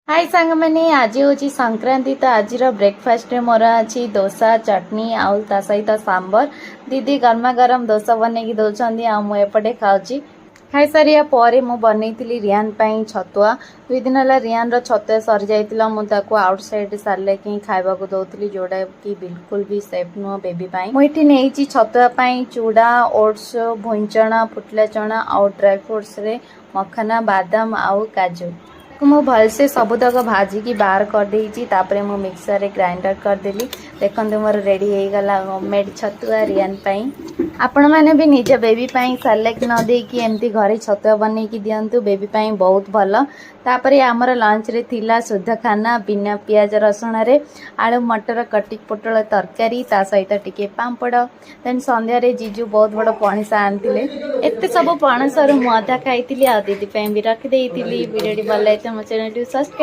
High ସାଙ୍ଗମାନେ, ଆଜି ହେଉଛି ସଂକ୍ରାନ୍ତି। ତ ଆଜିର ବ୍ରେକଫାଷ୍ଟରେ ମୋର ଅଛି ଦୋସା, ଚଟନି ଆଉ ତା ସହିତ ସାମ୍ବର। ଦିଦି ଗରମା ଗରମ ଦୋସା ବନେଇକି ଦେଉଛନ୍ତି ଆଉ ମୁଁ ଏପଟେ ଖାଉଛି। ଖାଇସାରିବା ପରେ ମୁଁ ବନେଇଥିଲି ରିଆନ୍ ପାଇଁ ଛତୁଆ। 2 ଦିନ ହେଲା ରିଆନ୍ର ଛତୁଆ ସରିଯାଇଥିଲା। ମୁଁ ତାକୁ ଆଉଟ୍ ସାଇଡ୍ ସାରିଲାକି ହିଁ ଖାଇବାକୁ ଦେଉଥିଲି, ଯୋଉଟାକି ବିଲକୁଲ ବି ସେଫ୍ ନୁହଁ ବେବି ପାଇଁ। ମୁଁ ଏଠି ନେଇଛି ଛତୁଆ ପାଇଁ ଚୁଡ଼ା, ଓଟ୍ସ, ଭୁଇଁ ଚଣା, ଫୁଟିଲା ଚଣା ଆଉ ଡ୍ରାଏ ଫ୍ରୁଟ୍ସରେ ମଖାନା, ବାଦାମ ଆଉ କାଜୁ। ତାକୁ ମୁଁ ଭଲସେ ସବୁତକ ଭାଜିକି ବାହାର କରିଦେଇଛି। ତାପରେ ମୁଁ ମିକ୍ସରରେ ଗ୍ରାଇଣ୍ଡର କରିଦେଲି। ଦେଖନ୍ତୁ, ମୋର ରେଡ଼ି ହେଇଗଲା ହୋମମେଡ୍ ଛତୁଆ ରିଆନ୍ ପାଇଁ। ଆପଣମାନେ ବି ନିଜ ବେବି ପାଇଁ ସେରେଲାକ୍ ନ ଦେଇକି ଏମିତି ଘରେ ଛତୁଆ ବନେଇକି ଦିଅନ୍ତୁ, ବେବି ପାଇଁ ବହୁତ ଭଲ। ତାପରେ ଆମର ଲଞ୍ଚରେ ଥିଲା ଶୁଦ୍ଧ ଖାନା, ବିନା ପିଆଜ ରସୁଣରେ ଆଳୁ ମଟର କଟି ପୋଟଳ ତରକାରୀ, ତା ସହିତ ଟିକେ ପାମ୍ପଡ଼। ଦେନ୍ ସନ୍ଧ୍ୟାରେ ଜିଜୁ ବହୁତ ବଡ଼ ପଣସ ଆଣିଥିଲେ। ଏତେ ସବୁ ପଣସରୁ ମୁଁ ଅଧା ଖାଇଥିଲି ଆଉ ଦିଦି ପାଇଁ ବି ରଖିଦେଇଥିଲି। ଭିଡ଼ିଓଟି ଭଲ ଲାଗିଥାଏ, ମୋ ଚ୍ୟାନେଲଟିକୁ ସବସ୍କ୍ରାଇବ୍